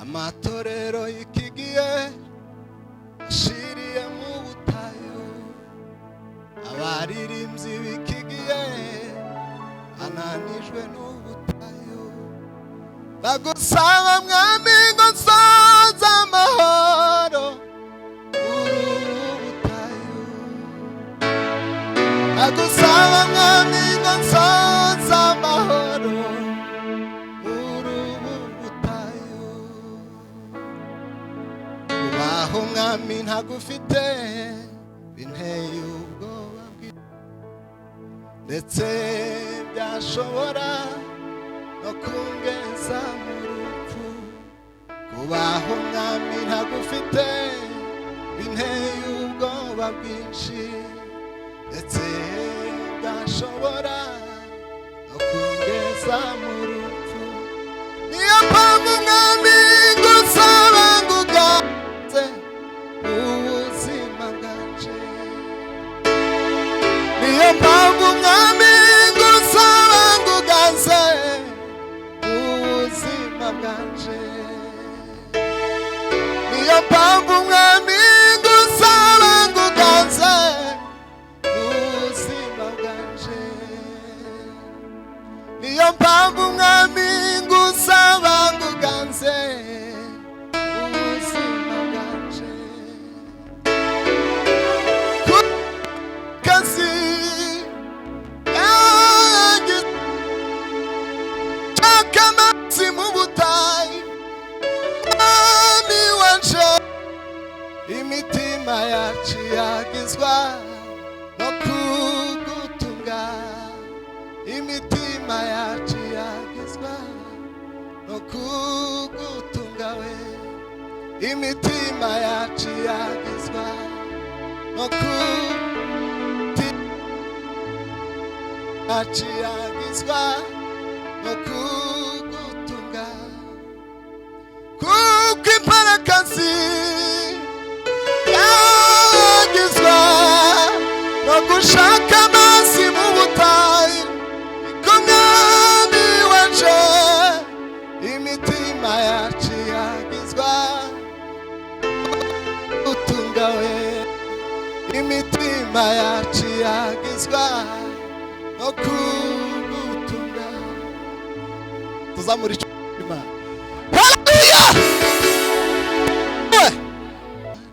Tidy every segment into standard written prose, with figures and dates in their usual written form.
Amatorero y'iki gihe ashiriye mu butayu, abaririmbyi b'iki gihe ananijwe n'ubutayu. Ndagusaba, Mwami, ngo nsoze amahoro muri ubu butayu. Ndagusaba, Mwami, ngo nsoze amahoro muri ubu butayu. Kubaho, Mwami, ntagufite binteye ubwoba bwinshi, ndetse byashobora no kungeza mu rupfu. Kubaho, Mwami, ntagufite binteye ubwoba bwinshi, ndetse byashobora no kungeza mu rupfu. Niyo mpamvu, Mwami, ngusaba ngo uganze ubuzima bwanje. Niyo mpamvu, Mwami, ngusaba ngo uganze ubuzima bwanje. Niyo mpamvu, Mwami, ngusaba ngo uganze ubuzima bwanje. Niyo mpamvu, Mwami, ngusaba ngo uganze ubuzima bwanje. Ku kazi yanjye shaka amazi mu butayu, Mwami wanje, imitima yacu yagizwa no kugutunga. Imitima yacu yagizwa no kugutunga we. Imitima yacu yagizwa no ku yacu yagizwa no kugutunga, kuko imparakazi yagizwa no gushaka amazi mu butayu, niko, Mwami wanje, imitima yacu yagizwa gutunga we. Imitima yacu yagizwa no kugutunga. Tuzamura icyo Imana. Haleluya!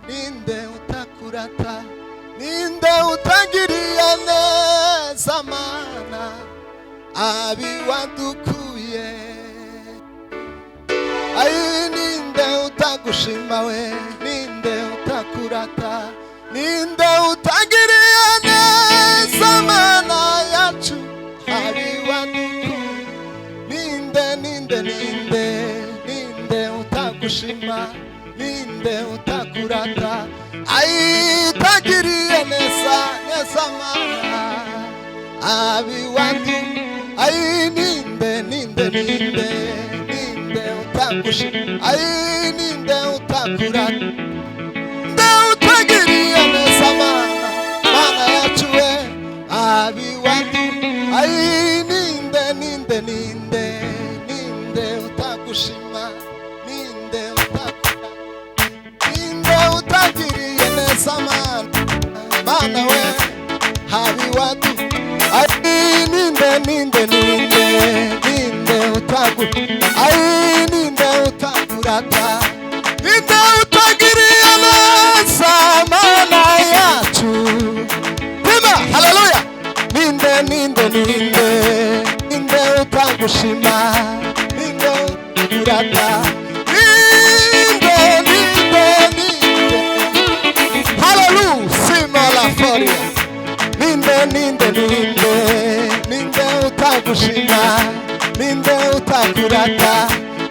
Ninde utakurata? Ninde utagiriye neza, Mana, abi wadukuye? Ayi, ninde utagushima we? Ninde utakurata? Ninde utagiriye neza, Mana yacu, abi wadukuye? Ninde, ninde, ninde, ninde utagushima? Ninde utakurata? Ayi, utagiriye neza, neza, Mana, abi wadu. Ayi, ninde, ninde, ninde, ninde utagushima? Ayi, ninde utakurata? Ninde utagiriye neza, Mana, Mana yacu we, abi wadu? Ayi, ninde, ninde, ninde, ninde utagushima? Ninde utakurata? Ninde utagiriye neza, Mana, Mana we, habi wadu? Ayi, ninde, ninde, ninde, ninde utagu? Ayi, ninde utakurata? Ninde utagiriye neza, Mana yacu? Tima, haleluya! Ninde, ninde, ninde, ninde utagushima? Ninde utakurata? Ninde, ninde, ninde? Haleluya! Sima la foria. Ninde, ninde, ninde, ninde utagushima? Ninde utakurata?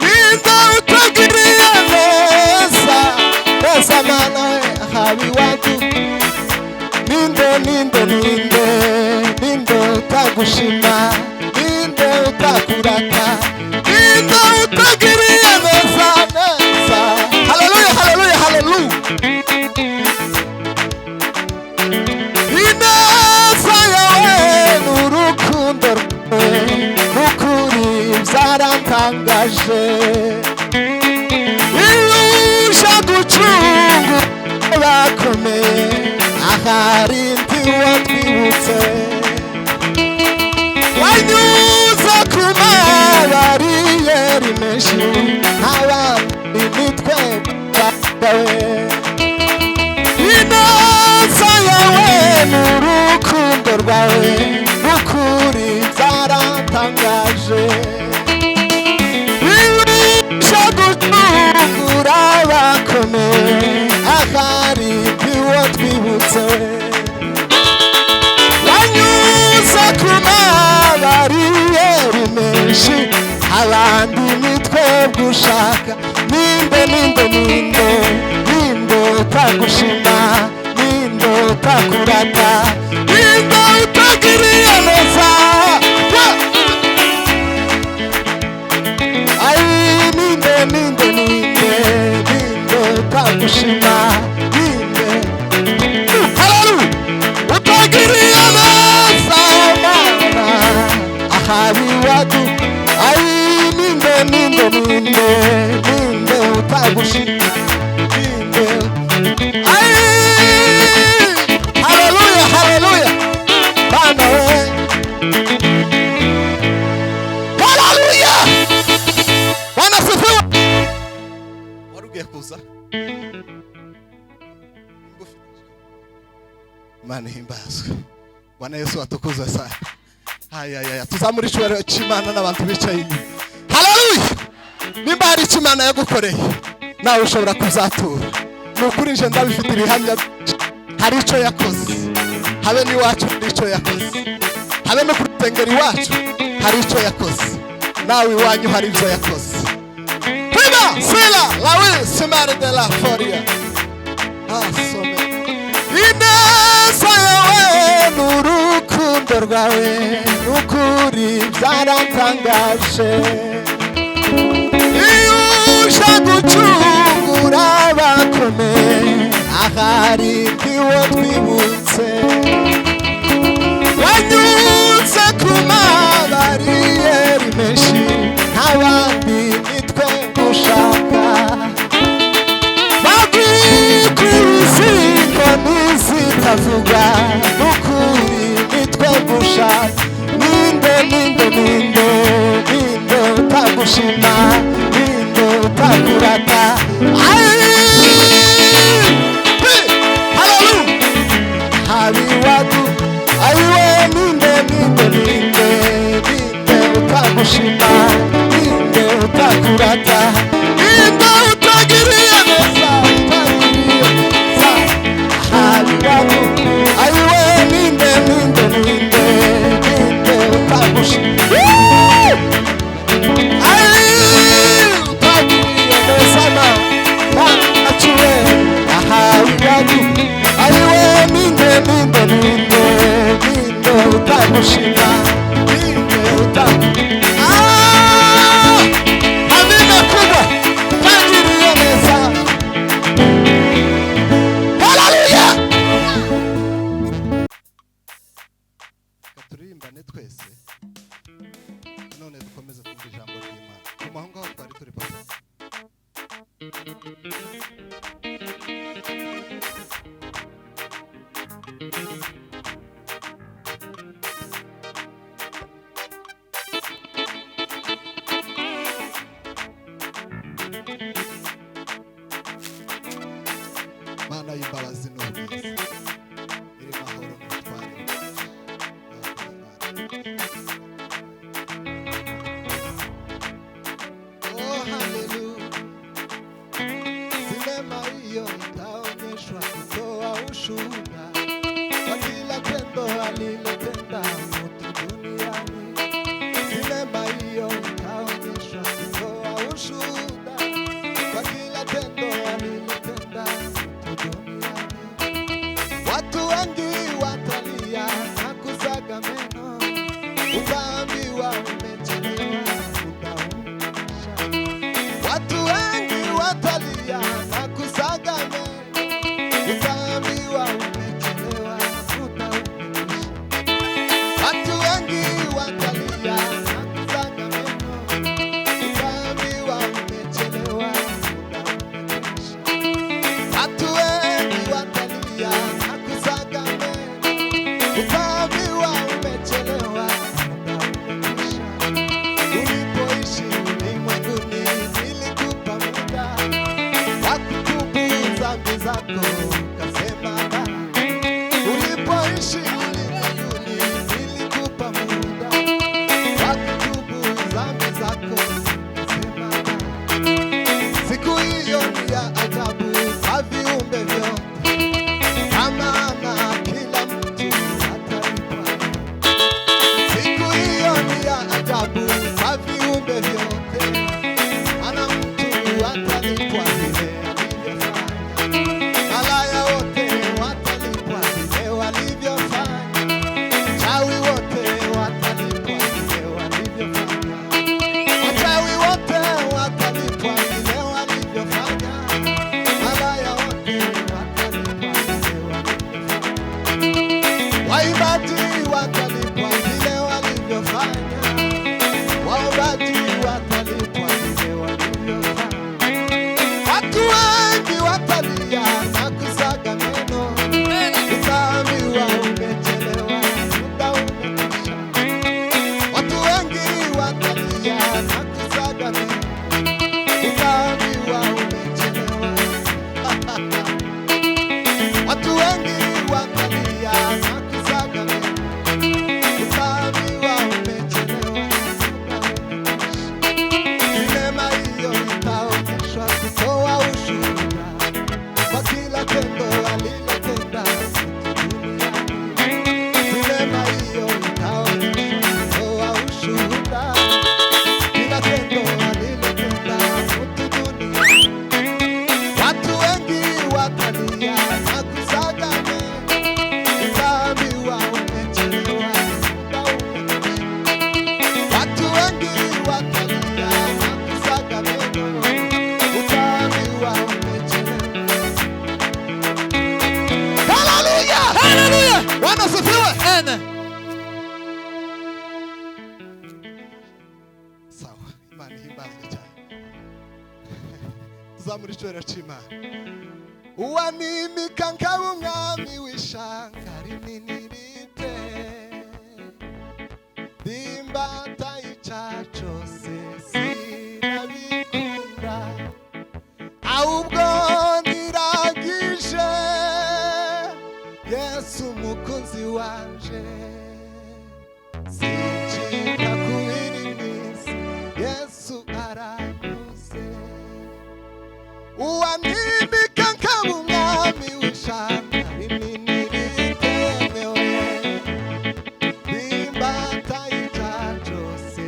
Ninde utagiriye neza, neza, Mana we, habi wadu? Ninde, ninde, ninde, ninde utagushima? Ninde utakurata? Ninde utagiriye neza, neza? Haleluya, haleluya, haleluya! Ineza yawe n'urukundo rwawe n'ukuri byarantangaje. Gucungura bakomeye, ahari ntiwatwibutse. Wanyuze ku mabariyeri menshi, abandi nitwe bawe. Ineza yawe n'urukundo rwawe n'ukuri byaratangaje. Ibisha gucungura bakomeye, ahari ntiwatwibutse. Wanyuze ku mabariyeri menshi, abandi nitwe gushaka. Ninde, ninde, ninde, ninde utagushima? Ninde utakurata? Ninde utagiriye neza? Ai, ninde, ninde, ninde, ninde utagushima? Ninde, haleluya, utagiriye neza, Mana? Ahari wadu. Ai, ninde, ninde, ninde, ninde utagushima? Ninde? Ai, haleluya, haleluya, Bana we, haleluya! Bwana sifiwe. Wari ugiye kuza. Imana ihimbazwe. Bwana Yesu atukuzwe sana. Hayayaya, tuzamura icyubahiro cy'Imana n'abantu bicaye inyuma. Haleluya! Nimba hari icyo Imana yagukoreye, nawe ushobora kuzatura. Ni ukuri nje ndabifite ibihamya. Hari icyo yakoze, habe n'iwacu hari icyo yakoze, habe no ku rusengero iwacu hari icyo yakoze, nawe iwanyu hari ibyo yakoze. Prima sila lawi simari de la foria asome. Ineza yawe n'urukundo rwawe n'ukuri byaratangaje. Iyo uje gucungura abakomeye, ahari ntiwo twibutse. Wanyuze ku mabariyeri menshi, abandi nitwe gushaka. Bagukubise ntizitavuga, n'ukuri nitwe gushaka. Ninde, ninde, ninde, ninde utagushima? Ninde utakurata? Ai! Haleluya! Habiwadu ayiwe. Ninde, ninde, ninde, ninde utagushima? Ninde utakurata? Ninde utagiriye neza, utagiriye neza? Habiwadu ayiwe. Ninde, ninde, ninde, ninde utagushima? Ai, utagiriye neza na aciwe ahabiwadu ayiwe. Ninde, ninde, ninde, ninde utagushima? Ninde utagu? Ah! Amina kubwa, utagiriye neza. Haleluya! Turirimbane twese, none dukomeze kumva ijambo ry'Imana. Guma aho ngaho twari turi, papa. Mana y'imbabazi n'ubwiza, iri mahoro n'ubutware. Oh, haleluya! Sinema hiyo itaonyeshwa kutoa ushuhuda kwa kila tendo alilotenda mtu duniani. Sinema hiyo itaonyeshwa kutoa ushuhuda kwa kila tendo alilotenda mtu duniani. Watu wengi watalia na kusaga meno, utaambiwa umechelewa, muda umekwisha. Watu wengi watalia na kusaga meno, utaambiwa umechelewa, muda umekwisha. Watu wengi watalia na kusaga meno, utaambiwa umechelewa, muda umekwisha. ni ya ajabu kwa viumbe vyote, kwa maana kila mtu atalipwa. Siku hiyo ni ya ajabu kwa viumbe vyote, maana mtu atalipwa vile alivyofanya. Malaya wote watalipwa vile walivyofanya, chawi wote watalipwa vile walivyofanya, wachawi wote watalipwa vile walivyofanya, malaya wote watalipwa vile walivyofanya, waimbaji watalipwa vile walivyofanya, waombaji watalipwa vile walivyofanya. Watu wengi watalia na kusaga meno, utaambiwa umechelewa, muda umekwisha. Watu wengi watalia na kusaga meno, utaambiwa umechelewa. Watu wengi watalia na kusaga meno, utaambiwa umechelewa, muda umekwisha. Sinema hiyo itaonyeshwa kutoa ushuhuda kwa kila tendo alilotenda mtu duniani. Sinema hiyo itaonyeshwa kutoa ushuhuda kila tendo alilotenda mtu duniani. Watu wengi watalia na kusaga meno, utaambiwa umechelewa, muda umekwisha. Watu wengi watalia na kusaga meno, utaambiwa umechelewa. Haleluya! Haleluya. Bwana asifiwe. Amen. Sawa, Imana ihimbazwe cyane. Tuzamura icyubahiro cy'Imana. Uwanimika nkaba umwami w'ishanga rinini rite, ndimbata icyaha cyose sinabikunda, ahubwo niragije Yesu umukunzi wanje, sincika kubiri mw'isi, Yesu aranyuze. Uwanimika nkaba umwami w'ishanga rinini ritemewe, ndimbata icyaha cyose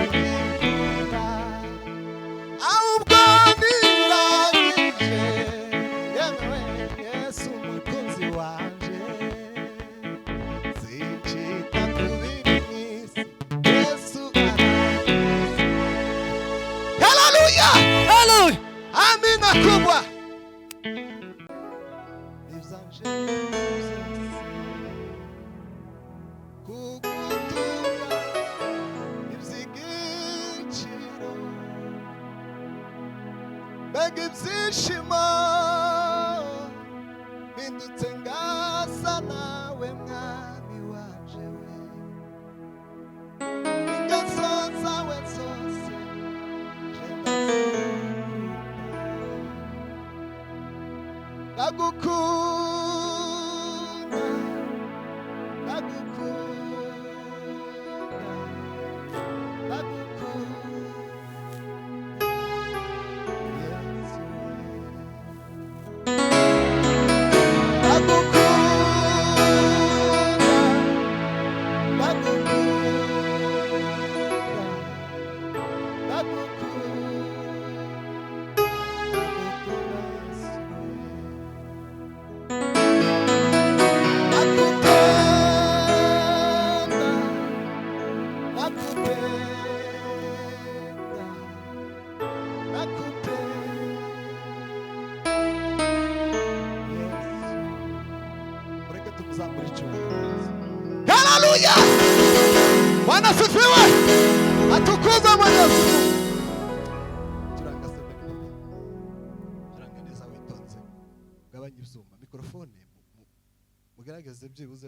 sinabikunda, ahubwo niragije yemewe Yesu umukunzi wanje, sincika kubiri mw'isi, Yesu aranyuze. Haleluya! Haleluya. Amina kubwa. Ibyanje byose kugutura iby'igiciro, mbega ibyishimo bindutse ngasa nawe mwami wanje we, ingeso zawe zose nje ndazikunda. Ndagukunda, ndagukunda, ndagukunda, Yesu. Ndagukunda, ndagukunda, ndagukunda, ndagukunda, Yesu. Nakupenda, nakupenda, nakupenda, Yesu. Mureke tumuzamure icyubahiro. Haleluya! Bwana asifiwe! Atukuzwe Mwenyezi Mungu. Turanga se bene papa. Turanga neza witonze. Ugabanye ibyuma. Mikrofone mugerageze byibuze.